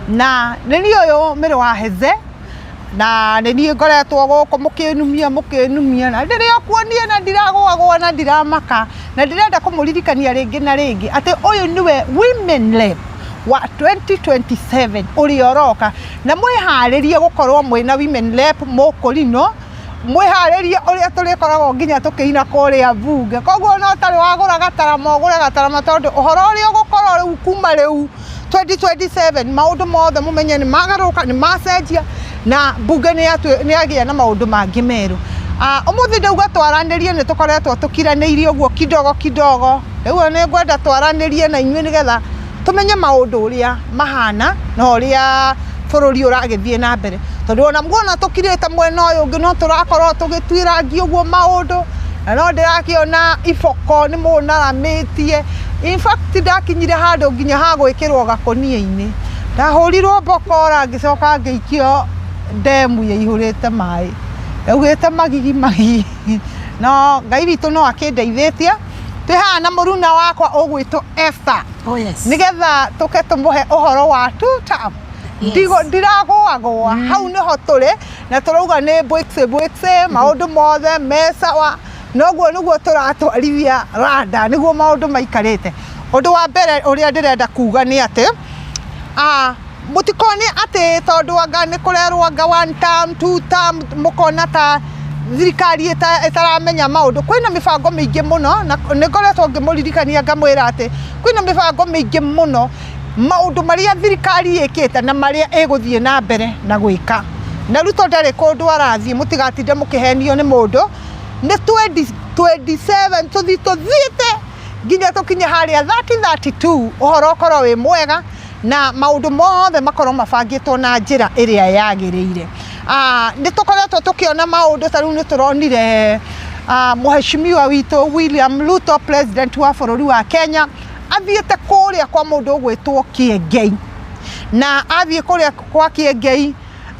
Na nĩ niĩ ũyũ Mĩrĩ wa Heze, na nĩ niĩ ngoretwo gũkũ mũkĩnumia mũkĩnumia, na ndĩrĩ o kuo niĩ na ndiragũagũa na ndiramaka, na ndĩrenda kũmũririkania rĩngĩ na rĩngĩ atĩ ũyũ nĩwe Women Rep wa 2027 ũrĩa ũroka, na mwĩharĩrie gũkorwo mwĩna Women Rep mũkũrinũ, mwĩharĩrie ũrĩa tũrĩkoragwo nginya tũkĩina kũrĩa mbunge. Koguo ona ũtarĩ wagũra gatarama ũgũre gatarama tondũ ũhoro ũrĩa ũgũkorwo rĩu kuma rĩu 2027 maũndũ mothe mũmenye nĩ magarũrũka, nĩ macenjia na mbunge nĩ yagĩa na maũndũ mangĩ merũ. Ũmũthĩ ndauga twaranĩrie, nĩ tũkoretwo tũkiranĩirie ũguo kidogo kidogo, rĩu nĩ ngwenda twaranĩrie na inyuĩ nĩgetha tũmenye maũndũ ũrĩa mahana na ũrĩa bũrũri ũragĩthiĩ na mbere. Tondũ ona muona tũkirĩte mwena ũyũ ũngĩ no tũrakorwo tũgĩtuĩrangia ũguo maũndũ, na no ndĩrakĩona iboko nĩ mũnaramĩtie. In fact ndakinyire handũ nginya ha gwĩkĩrwo gakũnia-inĩ. Ndahũrirwo mbokora ngĩcoka ngĩikio ndemu yaihũrĩte maĩ. Yaugĩte magigi magigi, no Ngai witũ no akĩndeithĩtie. Twĩ haha na mũruna wakwa ũgwĩtwo Esther. Oh, yes. Nĩgetha tũke tũmũhe ũhoro wa two term. Yes. Ndiragũagũa. Hau nĩho tũrĩ na tũrauga nĩ bwĩksĩ bwĩksĩ, maũndũ mothe me sawa. Noguo nĩguo tũratwarithia randa, nĩguo maũndũ maikarĩte. Ũndũ wa mbere ũrĩa ndĩrenda kuga nĩ atĩ, mũtikone atĩ tondũ anga nĩ kũrerwo anga one term, two term, mũkona ta thirikari ĩtaramenya maũndũ. Kwĩna mĩbango mĩingĩ mũno, na nĩ ngoretwo ngĩmũririkania ngamwĩra atĩ kwĩna mĩbango mĩingĩ mũno, maũndũ marĩa thirikari ĩkĩte na marĩa ĩgũthiĩ na mbere na gwĩka. Na Ruto ndarĩ kũndũ arathiĩ, mũtigatinde mũkĩhenio nĩ mũndũ. Nĩ 2027 tũthiĩ tũthiĩte nginya tũkinye harĩa 3032, ũhoro ũkorwo wĩ mwega na maũndũ mothe makorwo mabangĩtwo na njĩra ĩrĩa yagĩrĩire. Nĩ tũkoretwo tũkĩona maũndũ ta rĩu nĩ tũronire mheshimiwa witũ William Ruto, president wa bũrũri wa Kenya, athiĩte kũrĩa kwa mũndũ ũgwĩtwo Kĩengei. Na athiĩ kũrĩa kwa Kĩengei,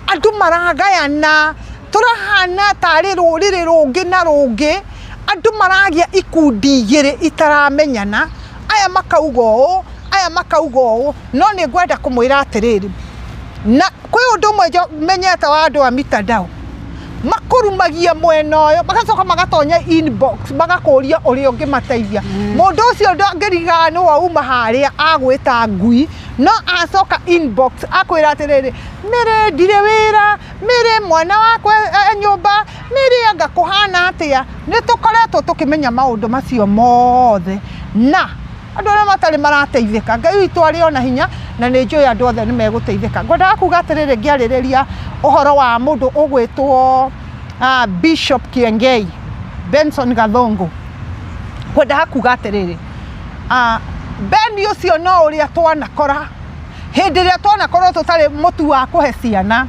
andũ maragayana, tũrahana tarĩ rũrĩrĩ rũngĩ na rũngĩ, andũ maragĩa ikundi igĩrĩ itaramenyana, aya makauga ũũ, aya makauga ũũ, no nĩ ngwenda kũmwĩra atĩrĩrĩ, na kwĩ ũndũ ũmwe menyete wa andũ a mitandao, makũrumagia mwena ũyũ, magacoka magatonya inbox, magakũria ũrĩa ũngĩmateithia. Mũndũ ũcio ndangĩriga nĩ wauma harĩa agwĩta ngui, no acoka inbox akwĩra atĩrĩrĩ, Mĩrĩ ndirĩ wĩra, Mĩrĩ mwana wakwa e nyũmba, Mĩrĩ anga kũhana atĩa. Nĩ tũkoretwo tũkĩmenya maũndũ macio mothe, na andũ arĩa matarĩ marateithĩka, Ngai witũ arĩ ona hinya, na nĩ njũĩ andũ othe nĩ megũteithĩka. Ngwendaga kuga atĩrĩrĩ ngĩarĩrĩria ũhoro wa mũndũ ũgwĩtwo Bishop Kiengei, Benson Gathũngũ. Ngwendaga kuga atĩrĩrĩ, Ben ũcio no ũrĩa twanakora hĩndĩ ĩrĩa twanakorwo tũtarĩ mũtu wa kũhe ciana.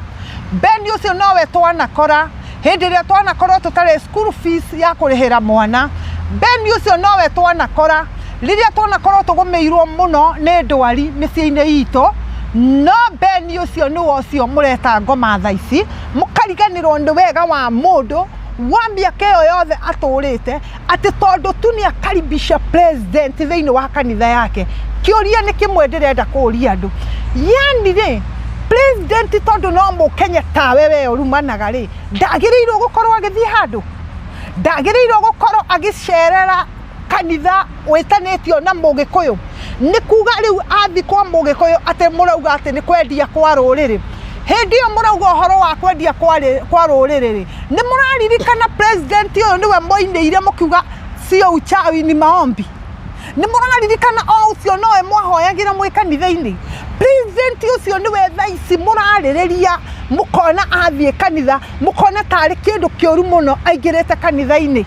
Ben ũcio nowe twanakora hĩndĩ ĩrĩa twanakorwo tũtarĩ school fees ya kũrĩhĩra mwana. Ben ũcio nowe twanakora rĩrĩa twanakorwo tũgũmĩirwo mũno nĩ ndwari mĩciĩ-inĩ itũ. No Ben ũcio nĩwe ũcio mũreta ngoma thaa ici, mũkariganĩrwo nĩ wega wa mũndũ wa mĩaka ĩyo yothe atũrĩte, atĩ tondũ tu nĩ akaribisha president thĩinĩ wa kanitha yake. Kĩũria nĩ kĩmwe ndĩrenda kũria andũ, yani rĩ, president tondũ no mũkenya tawe we ũrumanaga rĩ, ndagĩrĩirwo gũkorwo agĩthiĩ handũ? Ndagĩrĩirwo gũkorwo agĩcerera kanitha wĩtanĩtio na mũgĩkũyũ? Nĩ kuga rĩu athiĩ kwa mũgĩkũyũ atĩ mũrauga atĩ nĩ kwendia kwa rũrĩrĩ. Hĩndĩ ĩyo mũrauga ũhoro wa kwendia kwa rũrĩrĩ rĩ, nĩ mũraririkana president ũyũ nĩwe mwainĩire mũkiuga sio uchawi ni maombi? Nĩ mũraririkana o ũcio nowe mwahoyagĩra mwĩ kanitha-inĩ? President ũcio nĩwe thaa ici mũrarĩrĩria mũkona athiĩ kanitha, mũkona tarĩ kĩndũ kĩũru mũno aingĩrĩte kanitha-inĩ.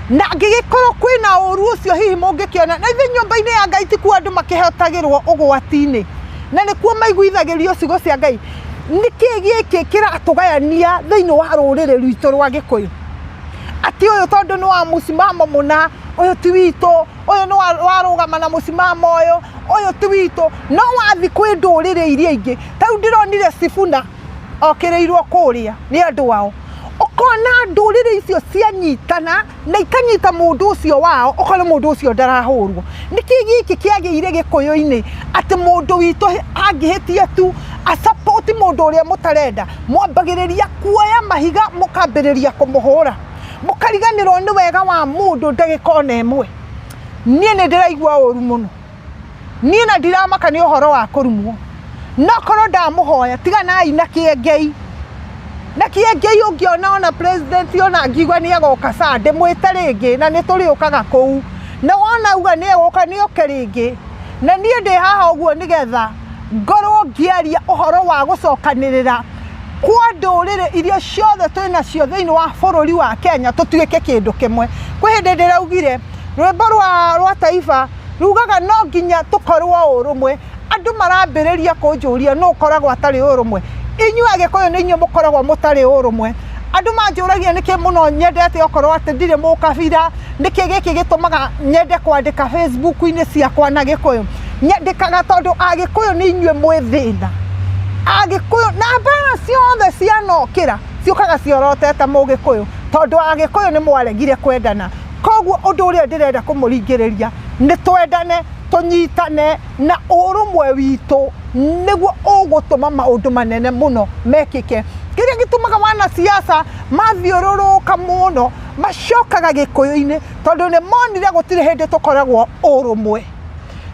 Na angĩgĩkorwo kwĩna ũru ũcio hihi mũngĩkĩona, na ithuĩ nyũmba-inĩ ya Ngai tikuo andũ makĩhotagĩrwo ũgwati-inĩ, na nĩkuo maiguithagĩrio ciugo cia Ngai. Nĩkĩ gĩkĩ kĩratũgayania thĩinĩ wa rũrĩrĩ rwitũ rwa Gĩkũyũ? Atĩ ũyũ tondũ nĩ wa mũcimamo mũna, ũyũ ti witũ, ũyũ nĩ warũgama na mũcimamo ũyũ, ũyũ ti witũ. No wathiĩ kwĩ ndũrĩrĩ iria ingĩ, ta rĩu ndĩronire Sifuna okĩrĩirwo kũrĩa nĩ andũ ao. Ũkona Ũkona ndũrĩrĩ icio cianyitana na ikanyita mũndũ ũcio wao, ũkona mũndũ ũcio ndarahũrwo. Nĩkĩ gĩkĩ kĩagĩire gĩkũyũ-inĩ atĩ mũndũ witũ angĩhĩtia tu a support mũndũ ũrĩa mũtarenda, mwambagĩrĩria kuoya mahiga mũkambĩrĩria kũmũhũra, mũkariganĩrwo nĩ wega wa mũndũ ndagĩka ona ĩmwe. Niĩ nĩ ndĩraigua ũru mũno. Niĩ na ndiramaka nĩ ũhoro wa kũrumwo, no korwo ndamũhoya tiganai na kĩengei. Na kĩengei ũngĩona ona president ona angiuga nĩ agoka Sunday, mwĩte rĩngĩ na nĩ tũrĩũkaga kũu. Na wona auga nĩ egũka nĩ oke rĩngĩ. Na niĩ ndĩ haha ũguo nĩgetha ngorwo ngĩaria ũhoro wa gũcokanĩrĩra kwa ndũrĩrĩ iria ciothe twĩ nacio thĩinĩ wa bũrũri wa Kenya tũtuĩke kĩndũ kĩmwe. Kwĩ hĩndĩ ndĩraugire rwĩmbo rwa taifa rugaga no nginya tũkorwo ũrũmwe. Andũ marambĩrĩria kũnjũria nũ ũkoragwo atarĩ ũrũmwe. Inyuĩ Agĩkũyũ nĩ inyuĩ mũkoragwo mũtarĩ ũrũmwe. Andũ manjũragia nĩkĩ mũno nyendete okorwo atĩ ndirĩ mũkabira, nĩkĩ gĩkĩ gĩtũmaga nyende kwandĩka Facebook-inĩ ciakwa na Gĩkũyũ. Nyandĩkaga tondũ Agĩkũyũ nĩ inyuĩ mwĩ thĩna. Agĩkũyũ na mbara ciothe cianokĩra ciũkaga ciorotete mũgĩkũyũ, tondũ Agĩkũyũ nĩ mwaregire kwendana. Koguo ũndũ ũrĩa ndĩrenda kũmũringĩrĩria nĩ twendane, tũnyitane na ũrũmwe witũ nĩguo ũgũtũma maũndũ manene mũno mekĩke. Kĩrĩa gĩtũmaga wanasiasa mathiũrũrũka mũno macokaga gĩkũyũ-inĩ tondũ nĩ monire gũtirĩ hĩndĩ tũkoragwo ũrũmwe.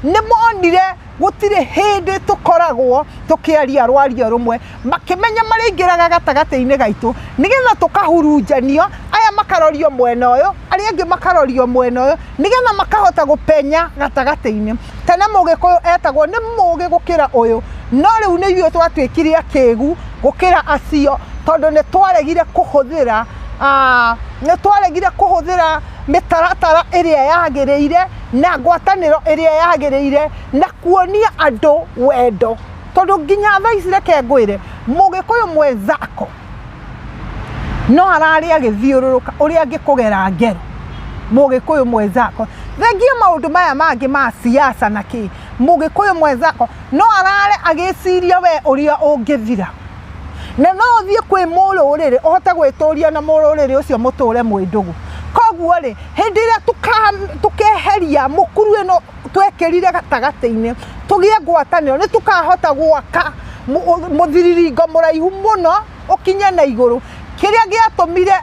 Nĩ monire gũtirĩ hĩndĩ tũkoragwo tũkĩaria rwario rũmwe, makĩmenya marĩingĩraga gatagatĩ-inĩ gaitũ nĩgetha tũkahurunjanio, aya makarorio mwena ũyũ, arĩa angĩ makarorio mwena ũyũ, nĩgetha makahota gũpenya gatagatĩ-inĩ. Tene mũgĩkũyũ etagwo nĩ mũgĩ gũkĩra ũyũ, no rĩu nĩ ithuĩ twatuĩkire akĩgu gũkĩra acio, tondũ nĩ twaregire kũhũthĩra nĩ twaregire kũhũthĩra mĩtaratara ĩrĩa yagĩrĩire na ngwatanĩro ĩrĩa yagĩrĩire na kuonia andũ wendo. Tondũ nginya thaa ici reke ngwĩre, mũgĩkũyũ mwenzako no ararĩ agĩthiũrũrũka ũrĩa angĩkũgera ngero, mũgĩkũyũ mwenzako. Thengia maũndũ maya mangĩ ma siasa na kĩ, mũgĩkũyũ mwenzako no arare agĩciria we ũrĩa ũngĩthira. Na no ũthiĩ kwĩ mũrũrĩrĩ ũhote gwĩtũria na mũrũrĩrĩ ũcio mũtũre mwĩ ndũgũ. Koguo rĩ, hĩndĩ ĩrĩa tũkeheria mũkuru ĩno twekĩrire gatagatĩ-inĩ, tũgĩe ngwatanĩro, nĩ tũkahota gwaka mũthiriringo mũraihu mũno ũkinye na igũrũ. Kĩrĩa gĩatũmire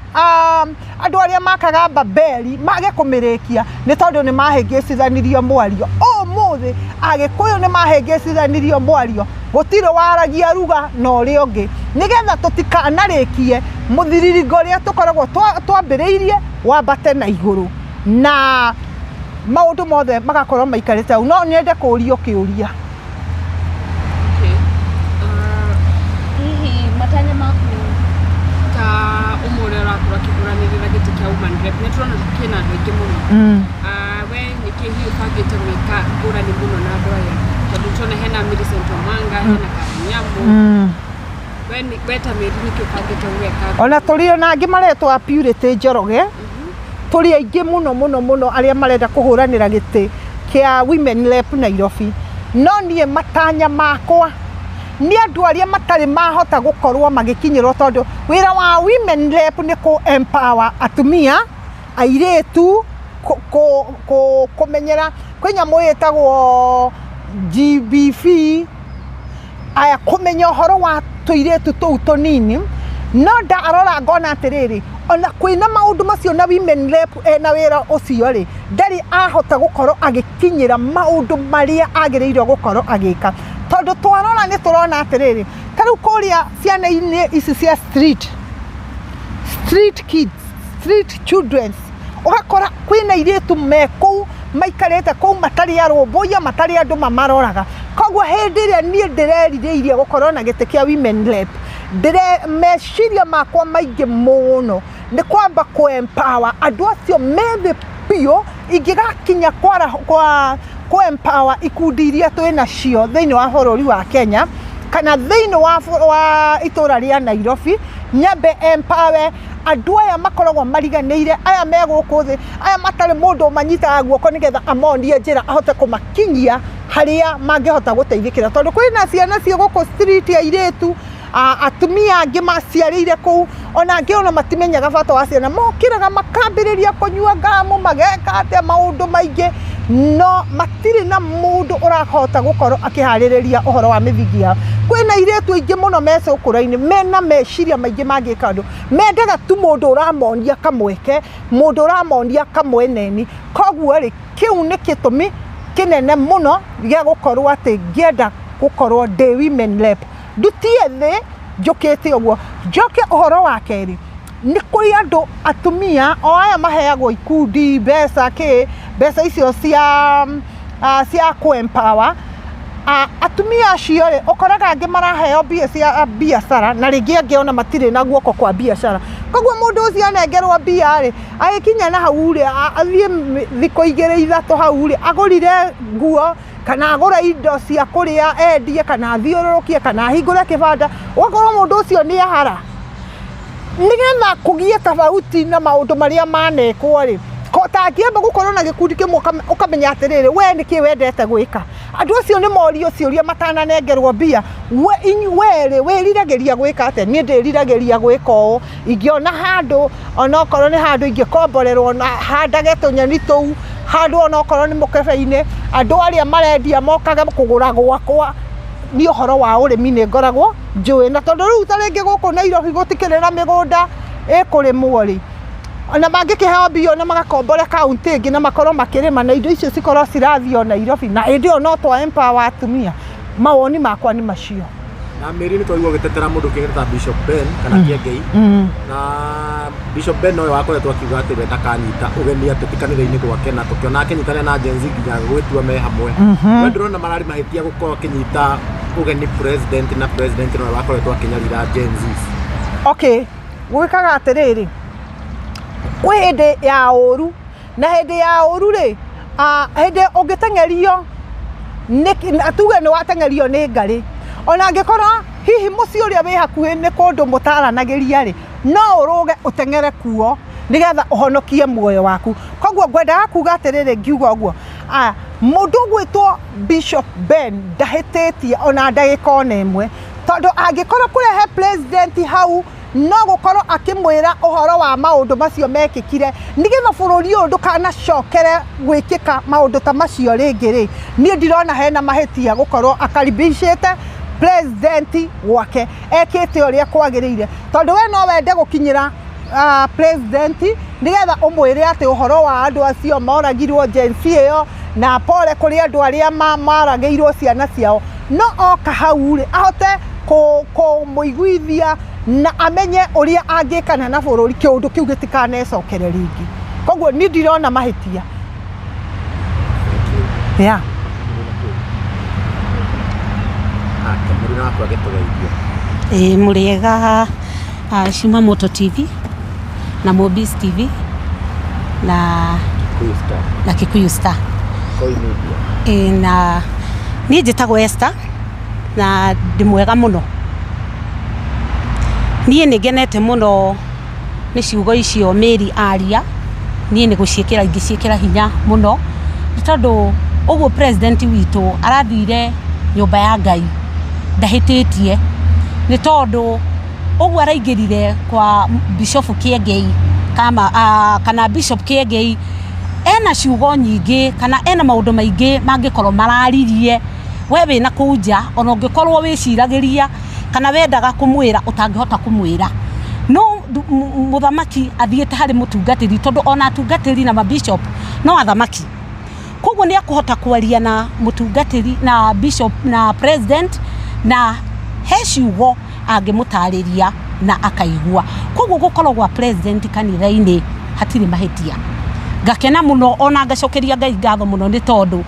andũ arĩa makaga Babeli mage kũmĩrĩkia nĩ tondũ nĩ mahĩngĩcithanirio mwario. Ũmũthĩ Agĩkũyũ nĩ mahĩngĩcithanirio mwario, gũtirĩ waragia ruga na ũrĩa ũngĩ, nĩgetha tũtikanarĩkie mũthiriringo ũrĩa tũkoragwo twambĩrĩirie wambate na igũrũ, na maũndũ mothe magakorwo maikarĩte hau. No nyende kũũrio kĩũria. Okay. Hihi matanya maku ta ũmwe ũrĩa ũrakorwo akĩhũranĩrĩra gĩtĩ kĩa woman rep, nĩ tũrona kĩna andũ aingĩ mũno. We nĩkĩ hihi ũbangĩte gwĩka ngũrani mũno na andũ aya, tondũ tũrona hena Millicent Omanga, hena Karen Nyamu. We ta Mary nĩkĩ ũbangĩte gwĩka? Ona tũrĩ ona angĩ maretwo a Purity Njoroge, tũrĩ aingĩ mũno mũno mũno arĩa marenda kũhũranĩra gĩtĩ kĩa Women Rep Nairobi. No niĩ matanya makwa nĩ andũ arĩa matarĩ mahota gũkorwo magĩkinyĩrwo, tondũ wĩra wa Women Rep nĩ kũ empower atumia, airĩtu, kũmenyera kwĩ nyamũ ĩtagwo GBV, aya kũmenya ũhoro wa tũirĩtu tũu tũnini. No ndarora ngona atĩrĩrĩ, ona kwĩna maũndũ macio na Women Rep ena wĩra ũcio rĩ, ndarĩ ahota gũkorwo agĩkinyĩra maũndũ marĩa agĩrĩirwo gũkorwo agĩka. Tondũ twarora nĩ tũrona atĩrĩrĩ, ta rĩu kũrĩa ciana-inĩ ici cia street, street kids, street children, ũgakora kwĩna airĩtu me kũu maikarĩte kũu matarĩ arũmbũiya, matarĩ andũ mamaroraga. Koguo hĩndĩ ĩrĩa niĩ ndĩrerirĩirie gũkorwo na gĩtĩ kĩa Women Rep, meciria makwa maingĩ mũno nĩ kwamba kũ empower andũ acio me thĩ biũ, ingĩgakinya kũ empower ikundi iria twĩ nacio thĩinĩ wa bũrũri wa Kenya, kana thĩinĩ wa itũra rĩa Nairobi, nyambe empower andũ aya makoragwo mariganĩire, aya me gũkũ thĩ, aya matarĩ mũndũ ũmanyitaga guoko nĩgetha amonie njĩra ahote kũmakinyia harĩa mangĩhota gũteithĩkĩra. Tondũ kwĩna ciana ciĩ gũkũ street, airĩtu, atumia angĩ maciarĩire kũu, Ona angĩ ona matimenyaga bata wa ciana, mokĩraga makambĩrĩria kũnyua ngamu, mageka atĩa maũndũ maingĩ, no matirĩ na mũndũ ũrahota gũkorwo akĩharĩrĩria ũhoro wa mĩthingi yao. Kwĩna airĩtu aingĩ mũno me cũkũra-inĩ mena meciria maingĩ mangĩka ũndũ, mendaga tu mũndũ ũramonia kamweke, mũndũ ũramonia kamweneni. Koguo rĩ, kĩu nĩ gĩtũmi kĩnene mũno gĩa gũkorwo atĩ ngĩenda gũkorwo ndĩ women rep. Ndutie thĩ njũkĩte ũguo. Njoke ũhoro wa kerĩ, nĩ kũrĩ andũ atumia o aya maheagwo ikundi, mbeca kĩ, mbeca icio cia cia kũ empower, atumia acio rĩ, ũkoraga angĩ maraheo mbia cia biacara na rĩngĩ angĩ ona matirĩ na guoko kwa biacara. Koguo mũndũ ũcio anengerwo mbia rĩ, agĩkinya na hau rĩ, athiĩ thikũ igĩrĩ ithatũ hau rĩ, agũrire nguo kana agũre indo cia kũrĩa endie kana athiũrũrũkie kana ahingũre kĩbanda, ũgakorwo mũndũ ũcio nĩ ahara. Nĩgetha kũgĩe tofauti na maũndũ marĩa manekwo rĩ, ũtangĩamba gũkorwo na gĩkundi kĩmwe ũkamenya atĩrĩrĩ, we nĩkĩ wendete gwĩka. Andũ acio nĩ morio ciũria matananengerwo mbia, we rĩ, wĩriragĩria gwĩka atĩa? Niĩ ndĩriragĩria gwĩka ũũ, ingĩona handũ onokorwo nĩ handũ ingĩkomborerwo na handage tũnyeni tũu, handũ onokorwo nĩ mũkebe-inĩ, andũ arĩa marendia mokage kũgũra gwakwa, niĩ ũhoro wa ũrĩmi nĩ ngoragwo njũĩ. Na tondũ rĩu ta rĩngĩ gũkũ Nairobi gũtikĩrĩ na mĩgũnda ĩkũrĩmwo rĩ, ona mangĩkĩheo mbia ona magakombore kaũntĩ ĩngĩ na makorwo makĩrĩma na indo icio cikorwo cirathiĩ o Nairobi, na hĩndĩ ĩyo no twa empower atumia. Mawoni makwa nĩ macio. Na Mary nĩ twaigua ũgĩtetera mũndũ ũkĩgeta ta Bishop Ben kana Kĩengei. Na Bishop Ben nowe wakoretwo akiuga atĩ we ndakanyita ũgeni ateti kanitha-inĩ gwake na tũkĩona akĩnyitanĩra na Gen Z nginya gwĩtua me hamwe. We ndũrona mararĩ mahĩtia gũkorwo akĩnyita ũgeni president na president nowe wakoretwo akĩnyarira Gen Z. Okay, gwĩkaga atĩrĩrĩ, kwĩ hĩndĩ ya ũru na hĩndĩ ya ũru rĩ, hĩndĩ ũngĩteng'erio tuge nĩ wateng'erio nĩ ngarĩ, ona angĩkorwo hihi mũciĩ ũrĩa wĩ hakuhĩ nĩ kũndũ mũtaranagĩria rĩ, no ũrũge ũteng'ere kuo nĩgetha ũhonokie muoyo waku. Koguo ngwendaga kuga atĩrĩrĩ ngiuga ũguo, mũndũ ũgwĩtwo Bishop Ben ndahĩtĩtie ona ndagĩka ona ĩmwe, tondũ angĩkorwo kũrehe president hau no gũkorwo akĩmwĩra ũhoro wa maũndũ macio mekĩkire nĩgetha bũrũri ũyũ ndũkanacokere gwĩkĩka maũndũ ta macio rĩngĩ rĩ, niĩ ndirona hena mahĩtia gũkorwo akaribicĩte president gwake, ekĩte ũrĩa kwagĩrĩire, tondũ we no wende gũkinyĩra president nĩgetha ũmwĩre atĩ ũhoro wa andũ acio moragirwo Gen Z ĩyo na pole kũrĩ andũ arĩa maragĩirwo ciana ciao, no oka hau rĩ ahote kũmũiguithia na amenye ũrĩa angĩkana na bũrũri kĩũndũ kĩu gĩtikanecokere rĩngĩ. Koguo niĩ ndirona mahĩtia. Yeah. Mũruna waku agĩtũgeithia. Ĩĩ mũrĩega Cuma Moto TV na Mobis TV na Kikuyu Star. Na Kikuyu Star. Koi Media. Ĩĩ na niĩ njĩtagwo Esther na ndĩ mwega mũno. Niĩ nĩ ngenete mũno nĩ ciugo icio Mary aria, niĩ nĩ gũciĩkĩra ingĩciĩkĩra hinya mũno, nĩ tondũ ũguo president witũ arathire nyũmba ya Ngai ndahĩtĩtie, nĩ tondũ ũguo araingĩrire kwa Bishop Kĩengei kana Bishop Kĩengei ena ciugo nyingĩ kana ena maũndũ maingĩ mangĩkorwo mararirie we wĩna kũu nja ona ũngĩkorwo wĩciragĩria kana wendaga kũmwĩra ũtangĩhota kũmwĩra. No mũthamaki athiĩte harĩ mũtungatĩri tondũ ona atungatĩri na mabishop no athamaki. Koguo nĩ akũhota kwaria na mũtungatĩri na bishop na president na he ciugo angĩmũtarĩria na akaigua. Koguo gũkorwo gwa president kanitha-inĩ hatirĩ mahĩtia. Ngakena mũno ona ngacokeria Ngai ngatho mũno nĩ tondũ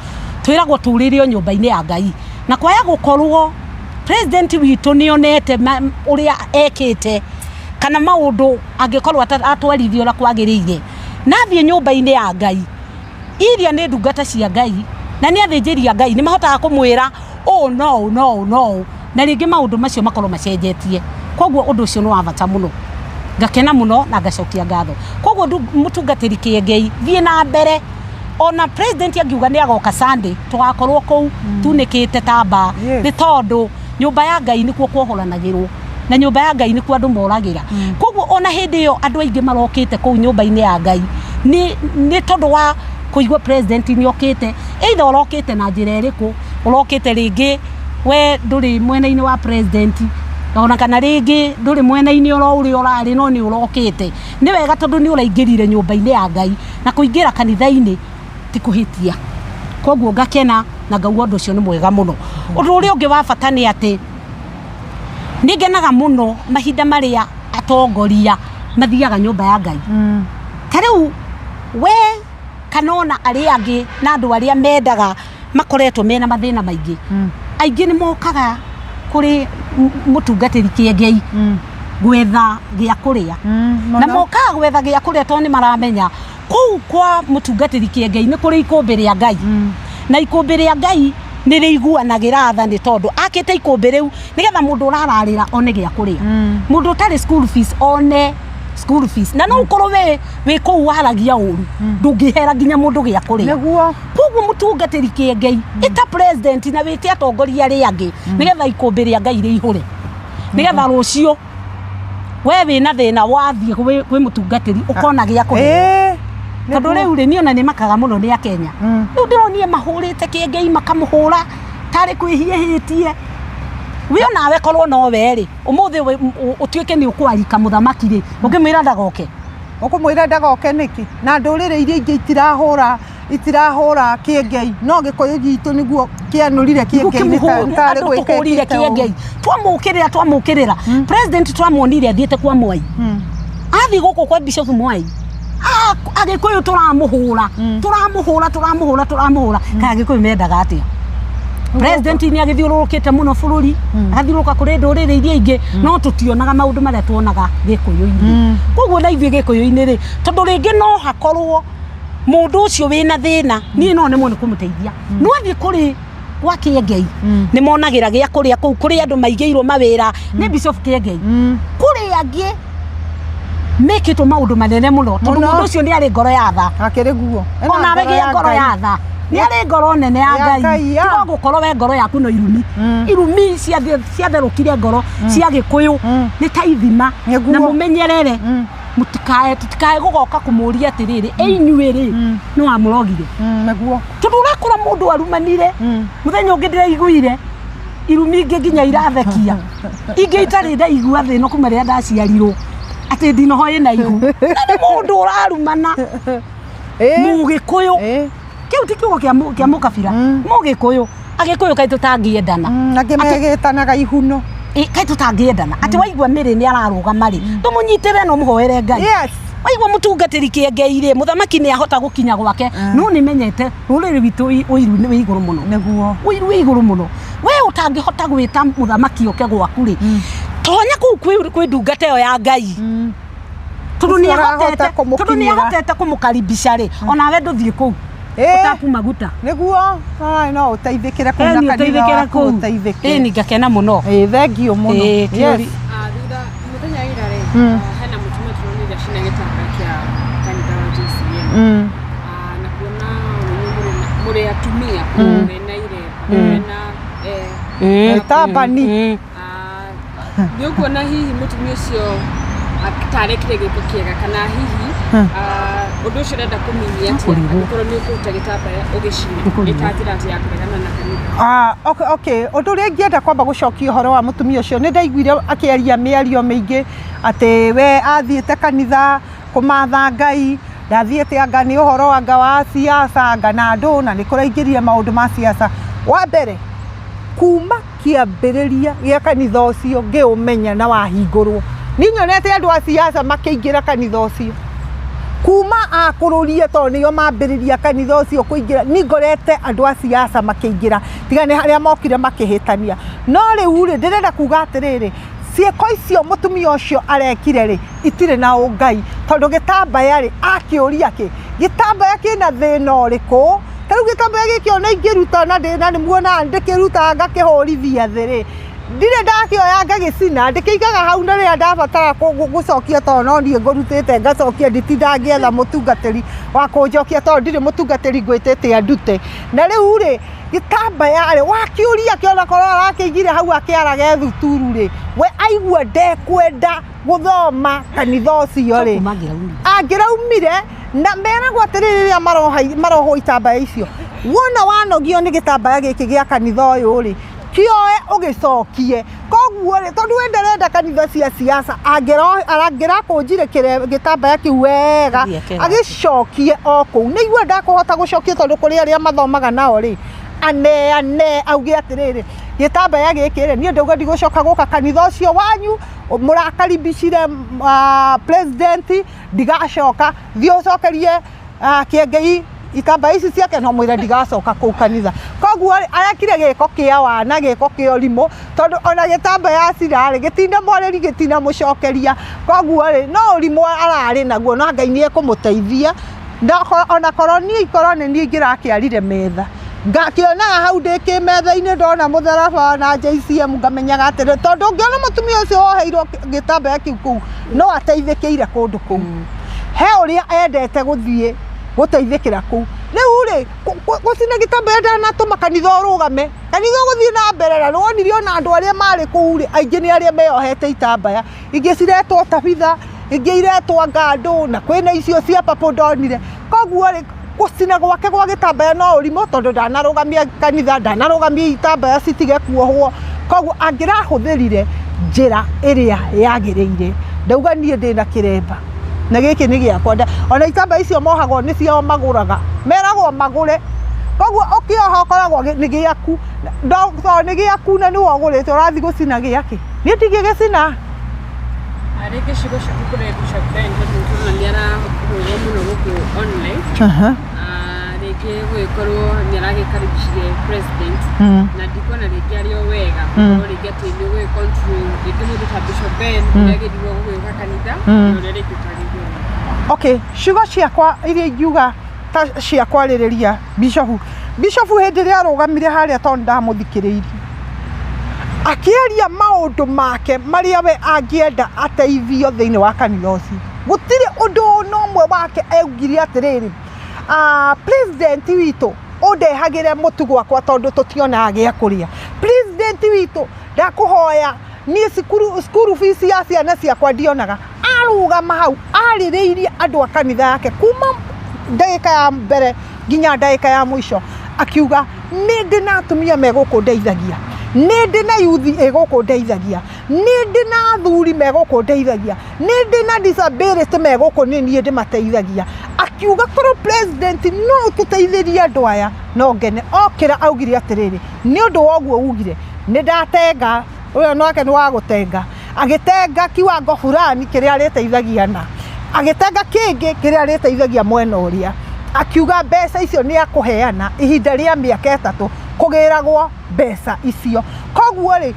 twĩragwo tũrĩre o nyũmba-inĩ ya Ngai. Na kwaya gũkorwo president witũ nĩ onete ũrĩa ekĩte kana maũndũ angĩkorwo atwarithia ũrĩa kwagĩrĩire, na athiĩ nyũmba-inĩ ya Ngai, iria nĩ ndungata cia Ngai na nĩ athĩnjĩri a Ngai, nĩ mahotaga kũmwĩra ũũ no ũũ no ũũ no ũũ, na rĩngĩ maũndũ macio makorwo macenjetie. Koguo ũndũ ũcio nĩ wa bata mũno, ngakena mũno na ngacokia ngatho. Koguo mũtungatĩri Kĩengei, thiĩ na mbere, ona president angiuga nĩ agoka Sunday, tũgakorwo kũu tunĩkĩte ta mbaa, nĩ tondũ nyũmba ya Ngai nĩkuo kuohoranagĩrwo. Na nyũmba ya Ngai nĩkuo andũ moragĩra. Koguo ona hĩndĩ ĩyo andũ aingĩ marokĩte kũu nyũmba-inĩ ya Ngai nĩ tondũ wa kũigua president nĩ okĩte, either ũrokĩte na njĩra ĩrĩkũ, ũrokĩte rĩngĩ we ndũrĩ mwena-inĩ wa president, ona kana rĩngĩ ndũrĩ mwena-inĩ oro ũrĩa ũrarĩ, no nĩ ũrokĩte. Nĩ wega tondũ nĩ ũraingĩrire nyũmba-inĩ ya Ngai, na kũingĩra kanitha-inĩ ti kũhĩtia. Koguo ngakena na ngauga ũndũ ũcio nĩ mwega mũno. Ũndũ ũrĩa ũngĩ wa bata nĩ atĩ nĩ ngenaga mũno mahinda marĩa atongoria mathiaga nyũmba ya Ngai. Ta rĩu we kana ona arĩa angĩ na andũ arĩa mendaga makoretwo mena mathĩna maingĩ, aingĩ nĩ mokaga kũrĩ mũtungatĩri Kĩengei gwetha gĩa kũrĩa. Na mokaga gwetha gĩa kũrĩa tondũ nĩ maramenya kũu kwa mũtungatĩri Kĩengei nĩ kũrĩ ikũmbĩ rĩa Ngai. Na ikũmbĩ rĩa Ngai nĩ rĩiguanagĩra tha, nĩ tondũ akĩte ikũmbĩ rĩu nĩgetha mũndũ ũrararĩra one gĩa kũrĩa, mũndũ ũtarĩ school fees one school fees. Na no ũkorwo we wĩ kũu waragia ũru, ndũngĩhera nginya mũndũ gĩa kũrĩa. Nĩguo. Koguo mũtungatĩri Kĩengei, ĩta president na wĩte atongoria arĩa angĩ nĩgetha ikũmbĩ rĩa Ngai rĩihũre, nĩgetha rũciũ we wĩna thĩna wathiĩ kwĩ mũtungatĩri ũkona gĩa kũheo. Tondũ rĩu rĩ, niĩ ona nĩ makaga mũno nĩ Akenya. Rĩu ndĩronire mahũrĩte Kĩengei, makamũhũra tarĩ kwĩhia hĩtie. We onawe korwo no we rĩ, ũmũthĩ ũtuĩke nĩ ũkwarika mũthamaki rĩ, ũngĩmwĩra ndagoke? Ũkũmwĩra ndagoke nĩkĩ? Na ndũrĩrĩ iria ingĩ itirahũra Kĩengei, no Gĩkũyũ gitũ nĩguo kĩanũrire Kĩengei tarĩ andũ gwĩka tũhũrire ĩkĩte ũũ. Kĩengei, twamũkĩrĩra president, twamuonire athiĩte kwa Mwai, athiĩ gũkũ kwa Bishop Mwai. Agĩkũyũ tũramũhũra, tũramũhũra, tũramũhũra, tũramũhũra. Kana Agĩkũyũ mendaga atĩa? President nĩ agĩthiũrũrũkĩte mũno bũrũri, agathiũrũrũka kũrĩ ndũrĩrĩ iria ingĩ, no tũtionaga maũndũ marĩa tuonaga Gĩkũyũ-inĩ. Koguo na ithuĩ Gĩkũyũ-inĩ rĩ, tondũ rĩngĩ no hakorwo mũndũ ũcio wĩna thĩna, niĩ no nemwo nĩ kũmũteithia, no athiĩ kũrĩ gwa Kĩengei nĩ monagĩra gĩa kũrĩa kũu. Kũrĩ andũ maigĩirwo mawĩra nĩ Bishop Kĩengei, kũrĩ angĩ mekĩtwo maũndũ manene mũno, tondũ Mũno. mũndũ ũcio nĩ arĩ ngoro ya tha. Akĩrĩ guo. Ena Onawe gĩa ngoro ya tha, nĩ arĩ ngoro nene ya Ya Ngai. Ngai, ya. Tiga gũkorwo we ngoro yaku no irumi, irumi ciatherũkire ngoro cia Gĩkũyũ nĩ ta ithima. Nĩguo. Na mũmenyerere, mũtikae tũtikae gũgoka kũmũria atĩrĩrĩ, ĩ inyuĩ rĩ, nĩ wamũrogire? Nĩguo. Tondũ ũrakora mũndũ arumanire. Mũthenya ũngĩ ndĩraiguire irumi ingĩ nginya irathekia, ingĩ itarĩ ndaigua thĩ ĩno kuma rĩrĩa ndaciarirwo, atĩ ndinoho ĩna ihu, na nĩ mũndũ ũrarumana Mũgĩkũyũ. Kĩu ti kiugo kĩa mũkabira, Mũgĩkũyũ. Agĩkũyũ kaĩ tũtangĩendana? Angĩ megĩtanaga ihuno. Kaĩ tũtangĩendana atĩ waigua mĩrĩ nĩ ararũgama rĩ, tũmũnyitĩre na ũmũhoere Ngai? Waigua mũtungatĩri Kĩengei rĩ, mũthamaki nĩ ahota gũkinya gwake, no nĩ menyete rũrĩrĩ rwitũ ũiru nĩ wĩ igũrũ mũno. Nĩguo. Ũiru wĩ igũrũ mũno. We ũtangĩhota gwĩta mũthamaki oke gwaku rĩ, tonya kũu kwĩ ndungata ĩyo ya Ngai, tondũ nĩ Ũcio ũrahota ahotete, tondũ nĩ kũmũkinyĩra. ahotete kũmũkaribisha rĩ, onawe ndũthiĩ kũu ũtaku maguta. Nĩguo. Ai, no ũteithĩkĩre kũu Ĩni, na kanitha ũteithĩkĩre waku kũu. ũteithĩke. Ĩni, ngakena mũno. Thengiũ mũno. Ĩĩ, Yes. Thutha mũthenya wa ira rĩ, hena mũtumia tũronire acina gĩtambaya kĩa kanitha wa JCM. Na kuona inyuĩ mũrĩ atumia mena iremba, mena Tabani. Nĩ ũkuona hihi mũtumia ũcio tarekire gĩko kĩega, kana hihi ũndũ ũcio ũrenda kũminia atĩa angĩkorwo nĩ ũkũruta gĩtambaya ũgĩcine nĩ ta njĩra atĩ ya kũregana na kanitha? Okay. Ũndũ ũrĩa ingĩenda kwamba gũcokia ũhoro wa mũtumia ũcio, nĩ ndaiguire akĩaria mĩario mĩingĩ atĩ we athiĩte kanitha kũmatha Ngai, ndathiĩte anga nĩ ũhoro anga wa siasa, anga na andũ na nĩ kũraingĩrire maũndũ ma siasa. Wa mbere, kuma kĩambĩrĩria gĩa kanitha ũcio ngĩũmenya na wahingũrwo, niĩ nyonete andũ a siasa makĩingĩra kanitha ũcio kuma akũrũrie, tondũ nĩo mambĩrĩria kanitha ũcio kũingĩra. Niĩ ngorete andũ a siasa makĩingĩra, tiga nĩ harĩa mokire makĩhĩtania. No rĩu rĩ, ndĩrenda kuga atĩrĩrĩ, ciĩko icio mũtumia ũcio arekire rĩ, itirĩ na ũngai, tondũ gĩtambaya rĩ, akĩũria kĩ gĩtambaya kĩna thĩna ũrĩkũ? Ta rĩu gĩtambaya gĩkĩ ona ingĩruta na ndĩ na nĩ muonaga ndĩkĩrutaga ngakĩhũrithia thĩ rĩ, Ndirĩ ndakĩoya ngagĩcina, ndĩkĩigaga hau na rĩrĩa ndabatara gũcokia tondũ no niĩ ngũrutĩte ngacokia, nditinda ngĩetha mũtungatĩri wa kũnjokia tondũ ndirĩ mũtungatĩri ngwĩtĩte andute. Na rĩu rĩ, gĩtambaya rĩ, wakĩũria kĩona korwo arakĩigire hau akĩarage thuturu rĩ, we aigua ndekwenda gũthoma kanitha ũcio rĩ, Kuma angĩraumire. Angĩraumire na meragwo atĩrĩrĩ, rĩrĩa marohwo itambaya icio, wona wanogio nĩ gĩtambaya gĩkĩ gĩa kanitha ũyũ rĩ, kĩoe ũgĩcokie. Koguo rĩ, tondũ we ndarenda kanitha cia siasa, angĩrakũnjire gĩtambaya kĩu wega, Athiĩ akegwatĩre. Agĩcokie o kũu. Nĩ igua ndakũhota gũcokia tondũ kũrĩ arĩa mathomaga nao rĩ, aneane auge atĩrĩrĩ, gĩtambaya gĩkĩ rĩ, niĩ ndauga ndigũcoka gũka kanitha ũcio wanyu mũrakaribicire president, ndigacoka, thiĩ ũcokerie Kĩengei itambaya ici ciake, no mwĩre ndigacoka kũu kanitha. Koguo rĩ, arekire gĩko kĩa wana, gĩko kĩa ũrimũ, tondũ ona gĩtambaya cira rĩ, gĩtina mwarĩri, gĩtina mũcokeria. Koguo rĩ, no ũrimũ ararĩ naguo, no Ngai nĩ ekũmũteithia. Ona korwo niĩ, ikorwo nĩ niĩ ingĩrakĩarire metha, ngakĩonaga hau ndĩ kĩmetha-inĩ, ndona mũtharaba na JCM ngamenyaga atĩrĩ, tondũ ũngĩona mũtumia ũcio woheirwo gĩtambaya kĩu kũu, no ateithĩkĩire kũndũ kũu, he ũrĩa endete gũthiĩ gũteithĩkĩra kũu. Rĩu rĩ, gũcina gĩtambaya ndanatũma kanitha ũrũgame, kanitha ũgũthiĩ na mbere. Na nĩwonire ona andũ arĩa marĩ kũu rĩ, aingĩ nĩ arĩa meyohete itambaya, ingĩ ciretwo tabitha, ingĩ iretwo ngandũ, na kwĩna icio cia papũ ndonire. Koguo rĩ, gũcina gwake gwa gĩtambaya no ũrimũ, tondũ ndanarũgamia kanitha, ndanarũgamia itambaya citige kuohwo. Koguo angĩrahũthĩrire njĩra ĩrĩa yagĩrĩire. Ndauga niĩ ndĩna kĩremba na gĩkĩ nĩ gĩakwa. Ona itambaya icio mohagwo nĩ ciao magũraga, meragwo magũre. Koguo ũkĩoha ũkoragwo nĩ gĩaku. Tondũ nĩ gĩaku na nĩwe ũgũrĩte, ũrathiĩ gũcina gĩakĩ? Niĩ ndingĩgĩcina. Rĩngĩ ciugo ciaku kũrĩ Bishop Ben, tondũ nĩtũrona nĩ arahũrwo mũno gũkũ online. Rĩngĩ gũgĩkorwo nĩ aragĩkaribicire president, na ndikuona rĩngĩ arĩ o wega gũkorwo rĩngĩ atĩ nĩ ũgũgĩ control rĩngĩ mũndũ ta Bishop Ben, ũrĩa agĩrĩirwo gũgĩũka kanitha na ũrĩa rĩngĩ ũtagĩrĩirwo. Okay, ciugo ciakwa iria ingiuga ta cia kwarĩrĩria bishofu, bishofu hĩndĩ ĩrĩa arũgamire harĩa, tondũ ndamũthikĩrĩirie akĩaria maũndũ make marĩa we angĩenda ateithio thĩinĩ wa kanitha ũcio, gũtirĩ ũndũ ona ũmwe wake augire atĩrĩrĩ, president witũ ũndehagĩre mũtu gwakwa tondũ tũtionaga gĩa kũrĩa, president witũ ndakũhoya niĩ cukuru fees ya ciana ciakwa ndionaga. Arũgama hau arĩrĩirie andũ a kanitha yake kuma ndagĩka ya mbere nginya ndagĩka ya mũico, akiuga nĩ ndĩ na atumia megũkũ ndeithagia, nĩ ndĩ na yuthi ĩgũkũ ndeithagia, nĩ ndĩ na athuri megũkũ ndeithagia, nĩ ndĩ na disability megũkũ, nĩ niĩ ndĩmateithagia. Akiuga korwo president no ũtũteithĩrie andũ aya no ngene. Okĩra augire atĩrĩrĩ, nĩ ũndũ wa ũguo ugire nĩ ndatenga ũyũ nake nĩ wa gũtenga, agĩtenga kiwango fulani kĩrĩa arĩteithagia, na agĩtenga kĩngĩ kĩrĩa arĩteithagia mwena ũrĩa, akiuga mbeca icio nĩ akũheana ihinda rĩa mĩaka 3 kũgĩragwo mbeca icio. Koguo rĩ,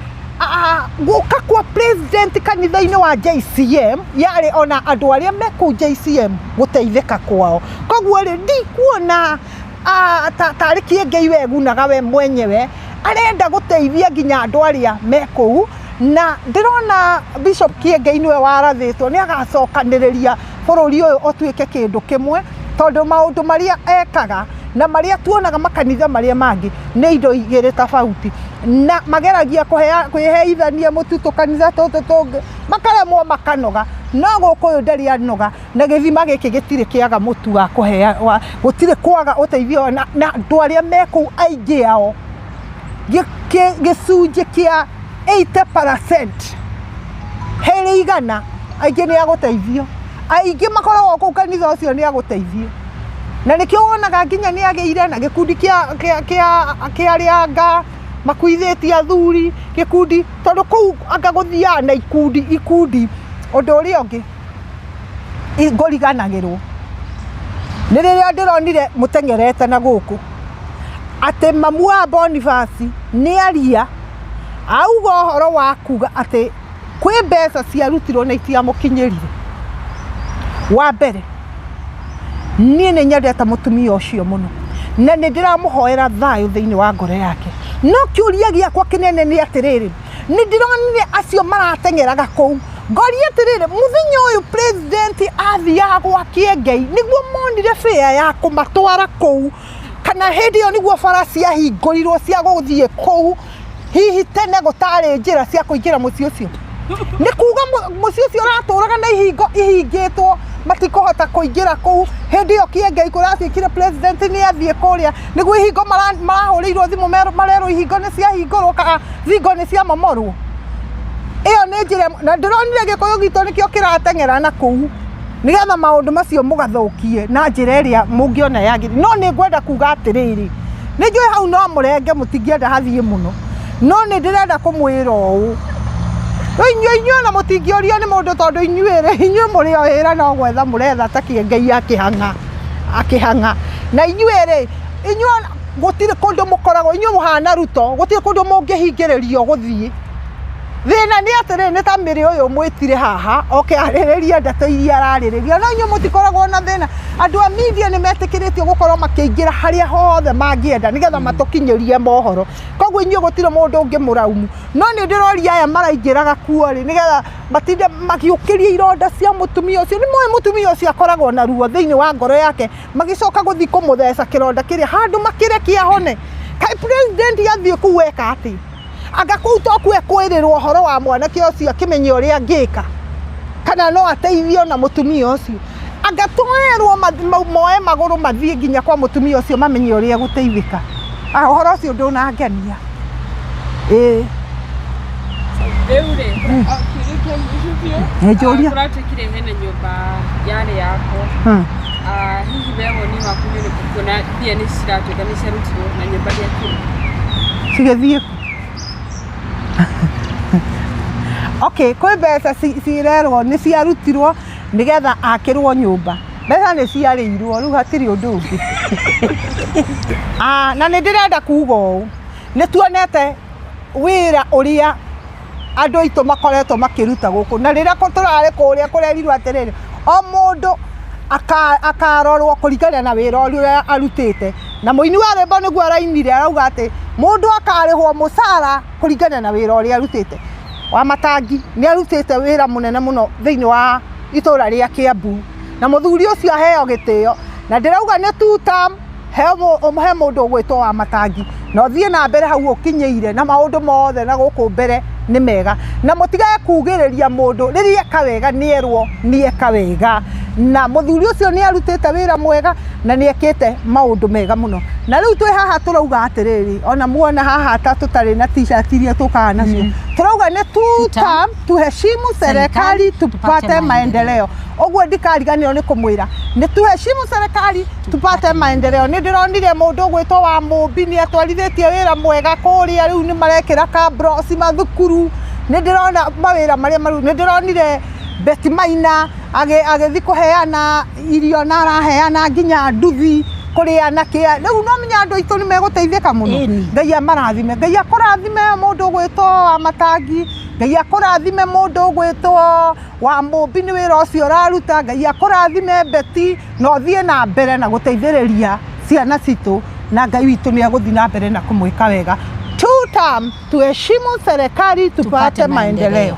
gũka kwa president kanitha-inĩ wa JCM yarĩ ona andũ arĩa me kũu JCM gũteithĩka kwao. Koguo rĩ, ndikuona tarĩ Kĩengei wegunaga we mwenyewe, arenda gũteithia nginya andũ arĩa me kũu. Na ndĩrona Bishop Kĩengei nĩwe warathĩtwo nĩ agacokanĩrĩria bũrũri ũyũ ũtuĩke kĩndũ kĩmwe, tondũ maũndũ marĩa ekaga na marĩa tuonaga makanitha marĩa mangĩ nĩ indo igĩrĩ tofauti, na mageragia kwĩheithania mũtitũ kanitha tũtũ tũngĩ makaremwo makanoga, no gũkũ ũyũ ndarĩ anoga, na gĩthima gĩkĩ gĩtirĩ kĩaga mũtu wa kũhea gũtirĩ kwaga ũteithio na andũ arĩa me kũu aingĩ ao, gĩcunjĩ kĩa 80% harĩ igana, aingĩ nĩ agũteithio, aingĩ makoragwo kũu kanitha ũcio nĩ agũteithio. Na nĩkĩo wonaga nginya nĩ agĩire na gĩkundi kĩa arĩa anga makuithĩtie athuri gĩkundi, tondũ kũu anga gũthiaga na ikundi ikundi. Ũndũ ũrĩa ũngĩ ngũriganagĩrwo nĩ rĩrĩa ndĩronire mũteng'erete na gũkũ atĩ mamu wa Boniface nĩ aria auga ũhoro wa kuga atĩ kwĩ mbeca ciarutirwo na itiamũkinyĩrire. Wa mbere, niĩ nĩ nyendete mũtumia ũcio mũno na nĩ ndĩramũhoera thayũ thĩinĩ wa ngoro yake, no kĩũria gĩakwa kĩnene nĩ atĩrĩrĩ, Nĩ ndĩronire acio marateng'eraga kũu. Ngoria atĩrĩrĩ, mũthenya ũyũ president athiaga gwa Kĩengei nĩguo monire fare ya kũmatwara kũu, kana hĩndĩ ĩyo nĩguo bara ciahingũrirwo cia gũthiĩ kũu, hihi tene gũtarĩ njĩra cia kũingĩra mũciĩ ũcio. Nĩ kuga mũciĩ ũcio ũratũraga na ihingo ihingĩtwo, matikũhota kũingĩra kũu. Hĩndĩ ĩyo Kĩengei kũratuĩkire president nĩ athiĩ kũrĩa, nĩguo ihingo marahũrĩirwo thimũ marerwo ihingo nĩ ciahingũrwo kana thingo nĩ ciamomorwo. Ĩyo nĩ njĩra ĩmwe, na ndĩronire gĩkũyũ gitũ nĩkĩo kĩrateng'era na kũu, nĩgetha maũndũ macio mũgathũkie na njĩra ĩrĩa mũngĩona yagĩrĩire. No nĩ ngwenda kuga atĩrĩrĩ, nĩ njũĩ hau no mũrenge mũtingĩenda hathiĩ mũno, no nĩ ndĩrenda kũmwĩra ũũ, rĩu inyuĩ inyuĩ ona mũtingĩũrio nĩ mũndũ tondũ inyuĩ rĩ, inyuĩ mũrĩ o wĩra no gwetha mũretha ta Kĩengei akĩhang'a, akĩhang'a. Na inyuĩ rĩ, inyuĩ ona gũtirĩ kũndũ mũkoragwo, inyuĩ mũhana Ruto, gũtirĩ kũndũ mũngĩhingĩrĩrio gũthiĩ. Thĩna nĩ atĩrĩrĩ, nĩ ta Mary ũyũ mwĩtire haha oke arĩrĩrie ndeto iria ararĩrĩria, no inyuĩ mũtikoragwo na thĩna. Andũ a media nĩ metĩkĩrĩtio gũkorwo makĩingĩra harĩa hothe mangĩenda nĩgetha matũkinyĩrie mohoro. Koguo inyuĩ gũtirĩ mũndũ ũngĩmũraumu. No nĩ ndĩroria aya maraingĩraga kuo rĩ, nĩgetha matinde magĩũkĩria ironda cia mũtumia ũcio. Nĩ mũĩ mũtumia ũcio akoragwo na ruo thĩinĩ wa ngoro yake, magĩcoka gũthiĩ kũmũtheca kĩronda kĩrĩa handũ makĩreke ahone. Kaĩ president athiĩ kũu eka atĩa? Anga kũu to kuo ekwĩrĩrwo ũhoro wa mwanake ũcio akĩmenye ũrĩa angĩka, kana no ateithio na mũtumia ũcio. Anga toerwo moe magũrũ mathiĩ nginya kwa mũtumia ũcio mamenye ũrĩa egũteithĩka. Ũhoro ũcio ndũnangenia. Ĩĩ. Rĩu rĩ, kĩũria kĩa mũico biũ. Nĩ njũria. Kũratuĩkire hena nyũmba yarĩ yakwo. Hihi we woni waku nĩ ũrĩkũ kuona mbia nĩ ciratuĩka nĩ ciarutirwo na nyũmba ndĩakirwo? Cigĩthiĩ kũ? Okay, kwĩ mbeca cirerwo nĩ ciarutirwo nĩgetha akĩrwo nyũmba. Mbeca nĩ ciarĩirwo rĩu hatirĩ ũndũ ũngĩ. Na nĩ ndĩrenda kuga ũũ, nĩ tuonete wĩra ũrĩa andũ aitũ makoretwo makĩruta gũkũ, na rĩrĩa tũrarĩ kũrĩa kũrerirwo atĩrĩrĩ, o mũndũ akarorwo kũringana na wĩra ũrĩa arutĩte, na mũini wa rwĩmbo nĩguo arainire arauga atĩ mũndũ akarĩhwo mũcara kũringana na wĩra ũrĩa arutĩte. Wamatangi nĩ arutĩte wĩra mũnene mũno thĩinĩ wa itũra rĩa Kiambu, na mũthuri ũcio aheo gĩtĩo, na ndĩrauga nĩ two term, he mũndũ ũgwĩtwo Wamatangi, na ũthiĩ na mbere hau ũkinyĩire na maũndũ mothe na gũkũ mbere nĩ mega, na mũtigage kugĩrĩria mũndũ rĩrĩa eka wega nĩ erwo nĩ eka wega, na mũthuri ũcio nĩ arutĩte wĩra mwega na nĩ ekĩte maũndũ mega mũno. Na rĩu twĩ haha tũrauga atĩrĩrĩ, ona muona haha ta tũtarĩ na t-shirt iria tũkaga nacio, tũrauga nĩ two term, tuheshimu serikali tupate maendeleo. Ũguo ndikariganĩrwo nĩ kũmwĩra nĩ tuheshimu serikali tupate maendeleo. Nĩ ndĩronire mũndũ ũgwĩtwo wa Mũmbi nĩ atwarithĩtie wĩra mwega kũrĩa, rĩu nĩ marekĩra kabros mathukuru. Nĩ ndĩrona mawĩra marĩa maru, nĩ ndĩronire Betty Maina agĩthiĩ kũheana irio na araheana nginya nduthi kũrĩ anake. Rĩu no menya andũ aitũ nĩ megũteithĩka mũno. Ngai amarathime, Ngai akũrathime mũndũ ũgwĩtwo wa Matangi, Ngai akũrathime mũndũ ũgwĩtwo wa Mũmbi nĩ wĩra ũcio ũraruta, Ngai akũrathime Betty, na ũthiĩ na mbere na gũteithĩrĩria ciana citũ, na Ngai witũ nĩ egũthiĩ na mbere na kũmwĩka wega. Two term, tuheshimu serikali tupate maendeleo.